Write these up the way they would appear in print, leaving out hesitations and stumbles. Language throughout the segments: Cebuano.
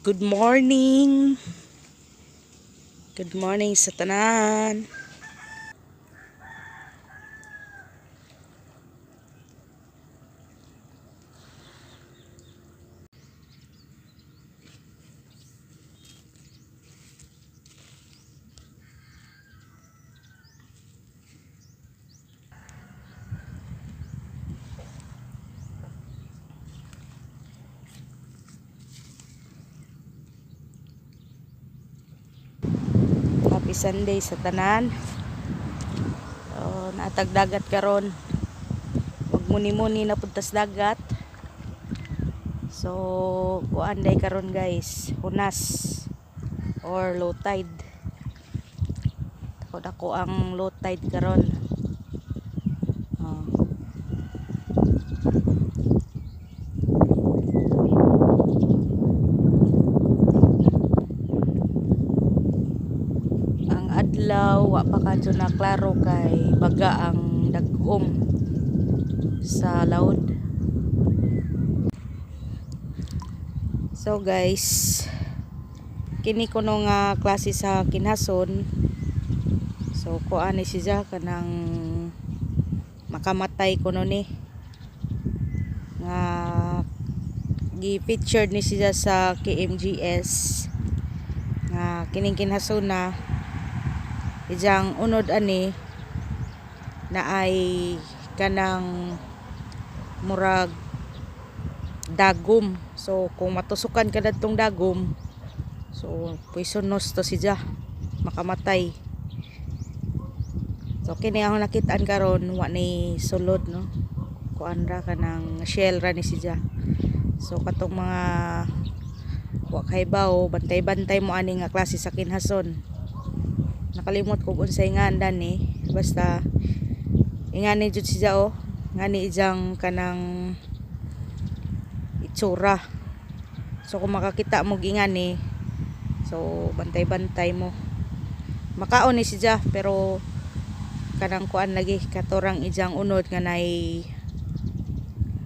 Good morning. Good morning sa tanan. Happy Sunday sa tanan. So, naatag dagat karon. Magmuni-muni na puntas dagat. So, kuan day karon, guys, hunas or low tide. Dako dako ang low tide karon. Oh. Ang adlaw wa pa kadto na klaro kay baga ang dagom sa laod. So guys, kini kuno nga klase sa kinhason. So kuan ni siya, kanang makamatay kuno ni nga gi-featured ni siya sa KMGS nga kining kinhason na ijang unod ani na ay kanang murag dagom. So kung matusukan ka dadtong dagom, so poisonous to siya, makamatay. So kini ako nakitaan karon, wa ni sulod, no, kuan ra, kanang shell ra ni siya. So katong mga wa kahibaw, bantay-bantay mo ani nga klase sa kinhason. Nakalimot kog unsay ngalan ni, basta ingani jud siya, oh, ngani ijang kanang itsura. So kung makakita mo ingani, so bantay-bantay mo. Makaon ni siya, pero kanang kuan lagi, katorang ijang unod nga nay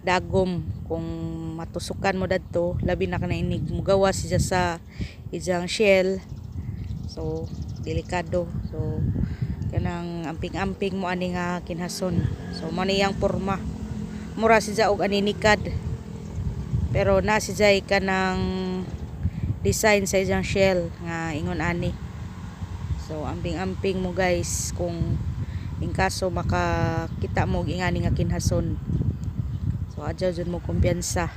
dagom, kung matusukan mo dadto, labi na kana inig mugawas siya sa ijang shell, so delikado. So kanang amping-amping mo ani nga kinhason. So mo ni iyang porma, mura siya og aninikad, pero na siya kanang design sa iyang shell nga ingon ani. So amping-amping mo, guys, kung in kaso makakita mo og ingani nga kinhason. So adyaw jud mo kumpiyansa.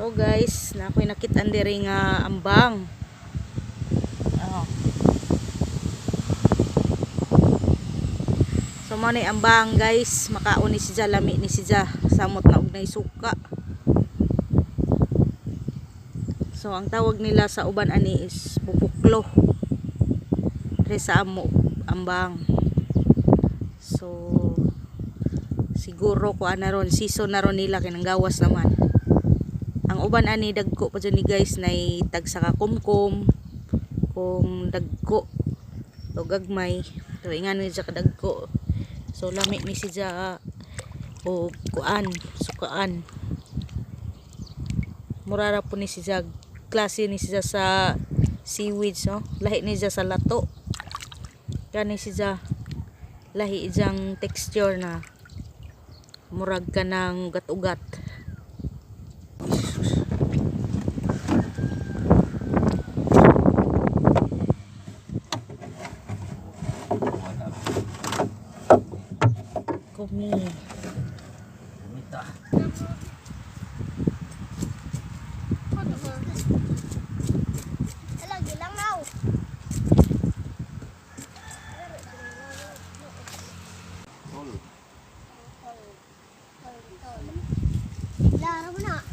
So guys, na ako'y nakitaan diri nga ambang. Oh. So mo ni ambang, guys, makaon ni siya, lami ni siya, samot na og nay suka. So ang tawag nila sa uban ani is pupuklo. Diri sa amo, ambang. So siguro kuan na ron, season na ron nila kay gawas naman. Ang uban ani dagko pa jud ni, guys, nay tag sa kakumkum kung dagko o gagmay. So ingani siya kadagko. So lami ni siya o kuan, sukaan. Mura ra po ni siya, klase ni siya sa seaweeds, no, lahi ni siya sa lato. Kani siya lahi ijang texture na murag ka ng ugat-ugat. Kumi. Kumita. Ala, gilangaw. Tol. Laro mo na.